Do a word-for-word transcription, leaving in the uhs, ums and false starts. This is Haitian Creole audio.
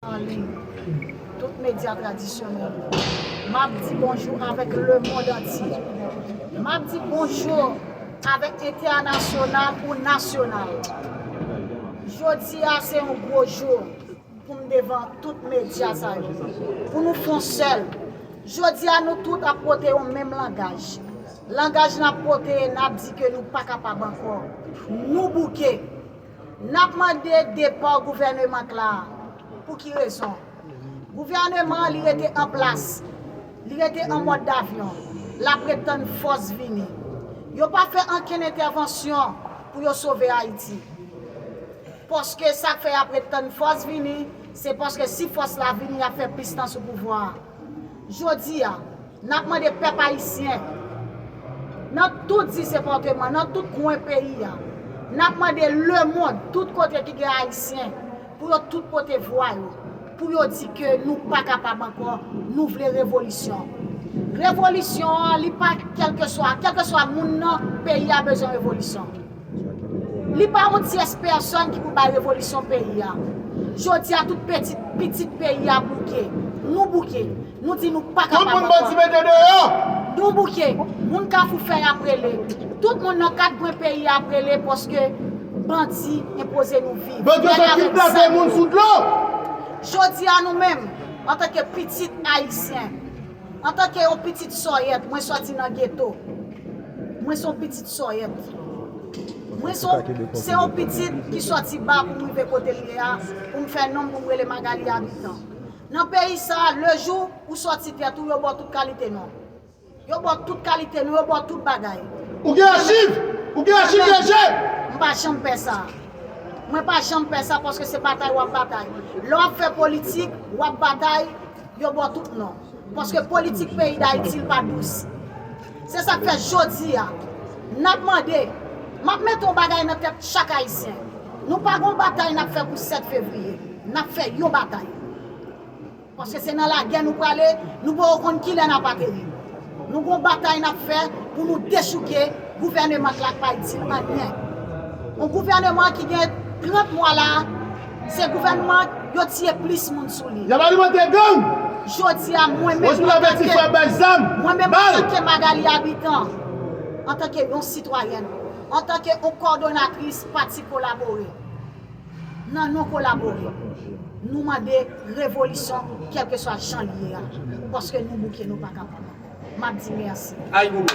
An liy, tout medya tradisyonèl. M ap di bonjou avèk lemonn antye. M ap di bonjou avèk entènasyonal ou nasyonal. Jodi a se yon gwo jou pou m devan tout medya sa yo, pou nou fè yon sèl. Jodi a nou tout ap pote yon menm langaj. Langaj n ap pote, n ap di ke nou pa kapab ankò. Nou bouke. N ap mande depa gouvènman k la. Pou ki rezon? Gouvènman an, li rete an plas. Li rete an mòd davyon. L ap ret tann fòs vini. Yo pa fè ankenn entèvansyon pou yo sove Ayiti. Paske sa k fè y ap ret tann fòs vini, se paske si fòs la vini, y ap fè plis tan sou pouvwa a. Jodi a, n ap mande pèp ayisyen, nan tout dis depatman, nan tout kwen peyi a, n ap mande lemonn, tout kote ki gen ayisyen, pou yo tout pote vwa yo, pou yo di ke nou pa kapab ankò, nou vle revolisyon. Revolisyon an, li pa kèlkeswa, kèlkeswa moun nan, peyi a bezwen revolisyon. Li pa yon tyès pèsòn ki pou bay revolisyon peyi a. Jodi a, tout pitit, pitit peyi a bouke. Nou bouke. Nou di nou pa kapab ankò. Tout moun bandi mete deyò. Nou bouke. Moun Kafou Fèy ap rele. Tout moun nan kat kwen peyi a ap rele paske bandi enpoze nou viv. Bandi yo sot kidnape moun sou dlo. Jodi a nou menm, antanke pitit ayisyen, antanke yon pitit sòyèt, mwen sòti nan geto. Mwen se yon pitit sòyèt. Mwen se yon, se yon pitit ki sòti ba pou m rive kote m ye a, pou m fè non m, pou m rele Magalie Habitant. Nan peyi sa a, le jou ou sòti tèt ou, yo ba w tout kalite non. Yo ba w tout kalite non, yo ba w tout bagay. Ou gen achiv! Ou gen achiv leje! M pa janm pè sa. Mwen pa janm pè sa paske se batay w ap batay. Lè w ap fè politik, w ap batay, yo ba w tout non. Paske politik peyi Dayiti, l pa dous. Se sa k fè jodi a, n ap mande, m ap mete yon bagay nan tèt chak ayisyen. Nou pa gon batay n ap fè pou sèt fevriye. N ap fè yon batay. Paske se nan lagè nou prale, nou poko konn kilè n ap ateri. Nou gon batay n ap fè pou nou dechouke gouvènman k la k pa itil anyen. Yon gouvènman ki gen trant mwa la, se gouvènman yo tiye plis moun sou li. Y ap alimante gang! Jodi a, mwen menm, antanke, mwen menm, antanke Magalie Habitant, antanke yon sitwayèn, antanke yon kòdonatris pati Kolabore, nan non Kolabore, nou mande revolisyon, kèlkeswa jan l ye a, paske nou bouke, nou pa kapab ankò. M ap di mèsi. Ay, bobo.